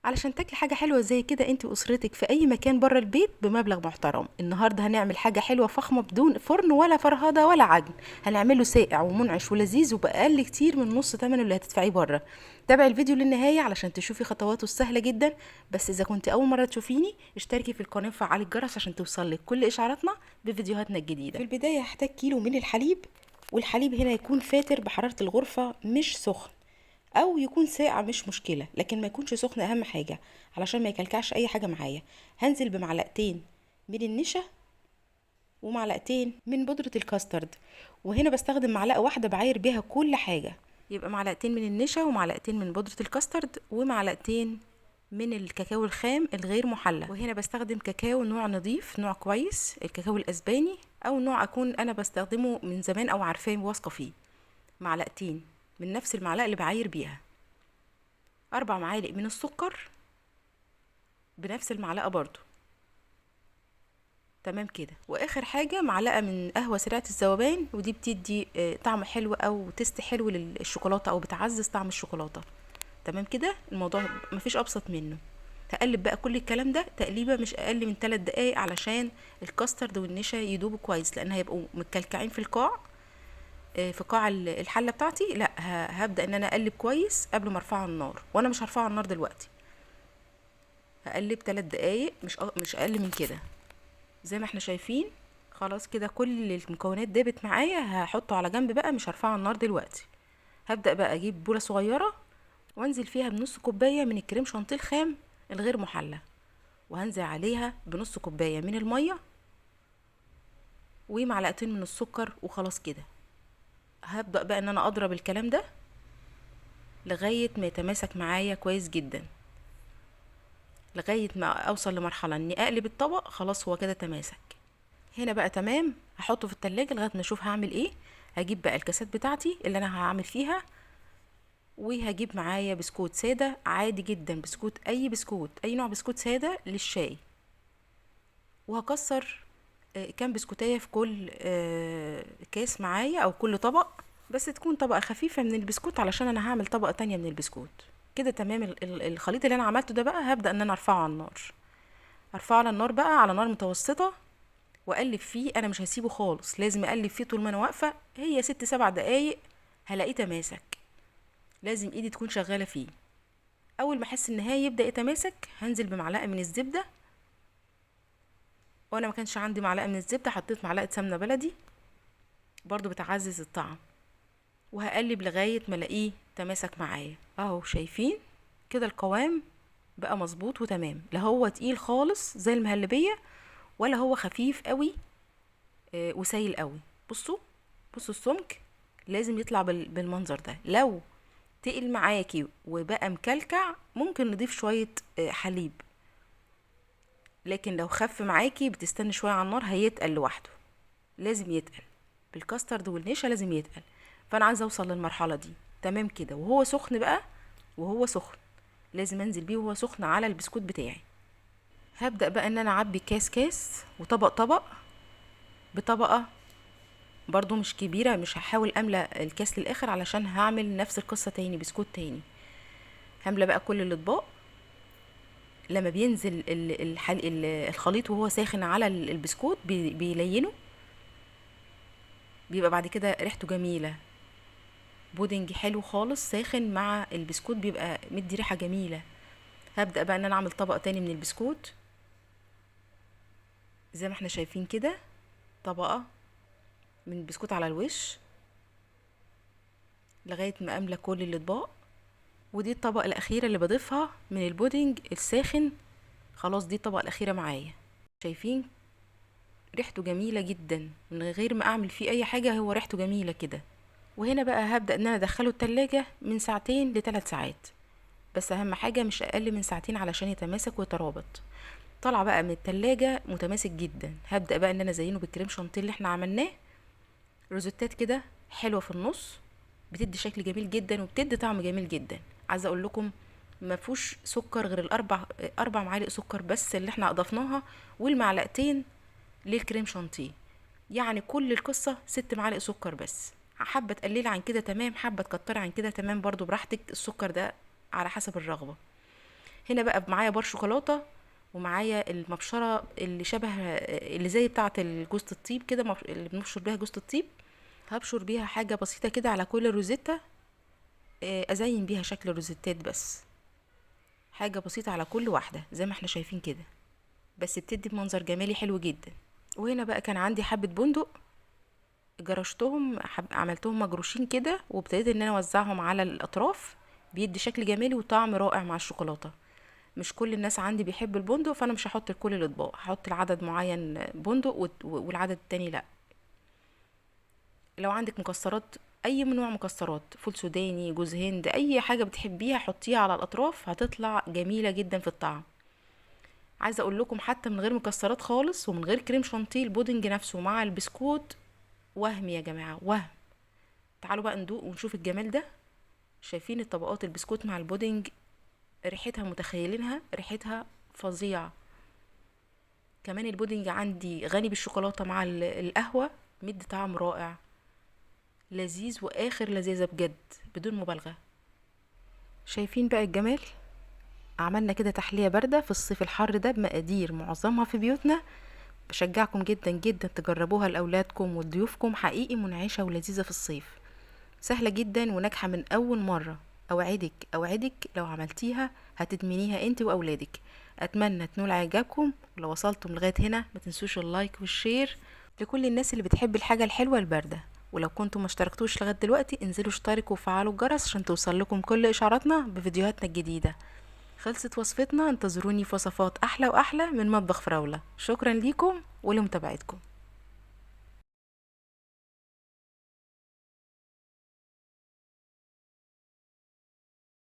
علشان تاكلي حاجة حلوة زي كده انت واسرتك في اي مكان بره البيت بمبلغ محترم. النهارده هنعمل حاجة حلوة فخمة بدون فرن ولا فرهده ولا عجن، هنعمله ساقع ومنعش ولذيذ وباقل كتير من نص ثمنه اللي هتدفعيه بره. تابعي الفيديو للنهاية علشان تشوفي خطواته السهلة جدا. بس اذا كنت اول مرة تشوفيني اشتركي في القناة وفعلي الجرس عشان توصلك كل اشعاراتنا بفيديوهاتنا الجديدة. في البداية هحتاج كيلو من الحليب، والحليب هنا يكون فاتر بحرارة الغرفة مش سخن، او يكون ساقع مش مشكلة، لكن ما يكونش سخن اهم حاجة علشان ما يكلكعش اي حاجة معايا. هنزل بمعلقتين من النشا ومعلقتين من بودره الكاسترد، وهنا بستخدم معلقه واحدة بعاير بيها كل حاجة، يبقى معلقتين من النشا ومعلقتين من بودره الكاسترد ومعلقتين من الكاكاو الخام الغير محلى. وهنا بستخدم كاكاو نوع نظيف، نوع كويس، الكاكاو الاسباني او نوع اكون انا بستخدمه من زمان او عارفاه وواثقه فيه. معلقتين من نفس المعلقة اللي بعاير بيها، 4 معالق من السكر بنفس المعلقة برضو، تمام كده. واخر حاجة معلقه من قهوة سريعة الذوبان، ودي بتدي طعم حلو او taste حلو للشوكولاته او بتعزز طعم الشوكولاتة. تمام كده، الموضوع مفيش ابسط منه. هقلب بقى كل الكلام ده تقليبه مش اقل من 3 دقايق علشان الكاسترد والنشا يدوبوا كويس، لان هيبقوا متكلكعين في القاع، في قاع الحلة بتاعتي. لا هبدا ان انا اقلب كويس قبل ما ارفعه على النار، وانا مش هرفعه على النار دلوقتي. هقلب 3 دقايق مش اقل من كده. زي ما احنا شايفين خلاص كده كل المكونات دابت معايا. هحطه على جنب بقى، مش هرفعه على النار دلوقتي. هبدا بقى اجيب بوله صغيرة وانزل فيها بنص كوباية من الكريم شانتيه الخام الغير محلى، وهنزل عليها بنص كوباية من المية ومعلقتين من السكر، وخلاص كده. هبدأ بقى ان انا اضرب الكلام ده لغاية ما يتماسك معايا كويس جدا، لغاية ما اوصل لمرحلة اني اقلب الطبق. خلاص هو كده تماسك هنا بقى تمام. هحطه في التلاجة لغاية ما اشوف هعمل ايه. هجيب بقى الكاسات بتاعتي اللي انا هعمل فيها، وهجيب معايا بسكوت سادة عادي جدا، بسكوت اي بسكوت، اي نوع بسكوت سادة للشاي، وهكسر كام بسكوتايه في كل كاس معايا او كل طبق، بس تكون طبقه خفيفة من البسكوت علشان انا هعمل طبقه تانية من البسكوت كده. تمام. الخليط اللي انا عملته ده بقى هبدا ان انا ارفعه على النار. ارفعه على النار بقى على نار متوسطه واقلب فيه، انا مش هسيبه خالص، لازم اقلب فيه طول ما انا واقفة، هي 6-7 دقايق هلاقيه تماسك، لازم ايدي تكون شغالة فيه. اول ما احس ان هي يبدا يتماسك هنزل بمعلقه من الزبدة، وانا ما كانش عندي معلقه من الزبدة حطيت معلقه سمنه بلدي برضو بتعزز الطعم، وهقلب لغاية ما الاقيه تماسك معايا. اهو شايفين كده القوام بقى مظبوط وتمام، لا هو تقيل خالص زي المهلبيه ولا هو خفيف قوي وسايل قوي. بصوا السمك لازم يطلع بالمنظر ده. لو تقل معاكي وبقى مكلكع ممكن نضيف شوية حليب، لكن لو خف معاكي بتستني شوية على النار هيتقل لوحده، لازم يتقل بالكاسترد والنشا، لازم يتقل. فانا عايزه اوصل للمرحلة دي. تمام كده. وهو سخن بقى، وهو سخن لازم انزل بيه وهو سخن على البسكوت بتاعي. هبدا بقى ان انا اعبي كاس كاس وطبق طبق بطبقه برضو مش كبيرة، مش هحاول املى الكاس للاخر علشان هعمل نفس القصة تاني بسكوت تاني. هملى بقى كل الاطباق. لما بينزل الخليط وهو ساخن على البسكوت بيلينه، بيبقى بعد كده ريحته جميلة، بودنج حلو خالص ساخن مع البسكوت بيبقى مدي ريحه جميلة. هبدا بقى ان انا اعمل طبق تاني من البسكوت زي ما احنا شايفين كده، طبقه من البسكوت على الوش لغاية ما املى كل الاطباق. ودي الطبقة الاخيرة اللي بضيفها من البودنج الساخن. خلاص دي الطبقة الاخيرة معايا. شايفين ريحته جميلة جدا من غير ما اعمل فيه اي حاجة، هو ريحته جميلة كده. وهنا بقى هبدا ان انا ادخله التلاجة من ساعتين لثلاث ساعات، بس اهم حاجة مش اقل من ساعتين علشان يتماسك ويترابط. طلع بقى من التلاجة متماسك جدا. هبدا بقى ان انا ازينه بالكريم شانتيه اللي احنا عملناه، روزيتات كده حلوة في النص، بتدي شكل جميل جدا وبتدي طعم جميل جدا. عايزه اقول لكم ما فيهوش سكر غير اربع معالق سكر بس اللي احنا اضفناها، والمعلقتين للكريم شانتيه، يعني كل القصة 6 معالق سكر بس. حابة تقللي عن كده تمام، حابة تكتري عن كده تمام برضو براحتك، السكر ده على حسب الرغبة. هنا بقى معايا بار شوكولاتة، ومعايا المبشره اللي شبه اللي زي بتاعه جوزة الطيب كده، اللي بنبشر بيها جوزة الطيب. هبشر بيها حاجة بسيطة كده على كل روزيتا، ازين بيها شكل الروزيتات بس، حاجة بسيطة على كل واحدة زي ما احنا شايفين كده، بس بتدي منظر جمالي حلو جدا. وهنا بقى كان عندي حبه بندق جرشتهم، عملتهم مجروشين كده، وابتديت ان انا اوزعهم على الاطراف، بيدي شكل جمالي وطعم رائع مع الشوكولاتة. مش كل الناس عندي بيحب البندق، فانا مش هحط لكل الاطباق، هحط لعدد معين بندق والعدد التاني لا. لو عندك مكسرات، اي نوع مكسرات، فول سوداني، جوز هند، اي حاجة بتحبيها حطيها على الاطراف، هتطلع جميلة جدا في الطعم. عايزه اقول لكم حتى من غير مكسرات خالص ومن غير كريم شانتيه، البودنج نفسه مع البسكوت وهم يا جماعة، وهم. تعالوا بقى ندوق ونشوف الجمال ده. شايفين الطبقات البسكوت مع البودنج، ريحتها متخيلينها؟ ريحتها فظيعة. كمان البودنج عندي غني بالشوكولاته مع القهوة، مدي طعم رائع لذيذ واخر لذيذة بجد بدون مبالغه. شايفين بقى الجمال؟ عملنا كده تحلية باردة في الصيف الحر ده بمقادير معظمها في بيوتنا. بشجعكم جدا جدا تجربوها لاولادكم وضيوفكم، حقيقي منعشه ولذيذه في الصيف، سهلة جدا وناجحة من اول مرة. اوعدك لو عملتيها هتدمنيها انت واولادك. اتمنى تنول اعجابكم، ولو وصلتم لغاية هنا ما تنسوش ال like وال share لكل الناس اللي بتحب الحاجة الحلوة البارده. ولو كنتم ما اشتركتوش لغاية دلوقتي انزلوا اشتركوا وفعلوا الجرس عشان توصل لكم كل اشعاراتنا بفيديوهاتنا الجديدة. خلصت وصفتنا، انتظروني في وصفات احلى واحلى من مطبخ فراوله. شكرا ليكم ولمتابعتكم.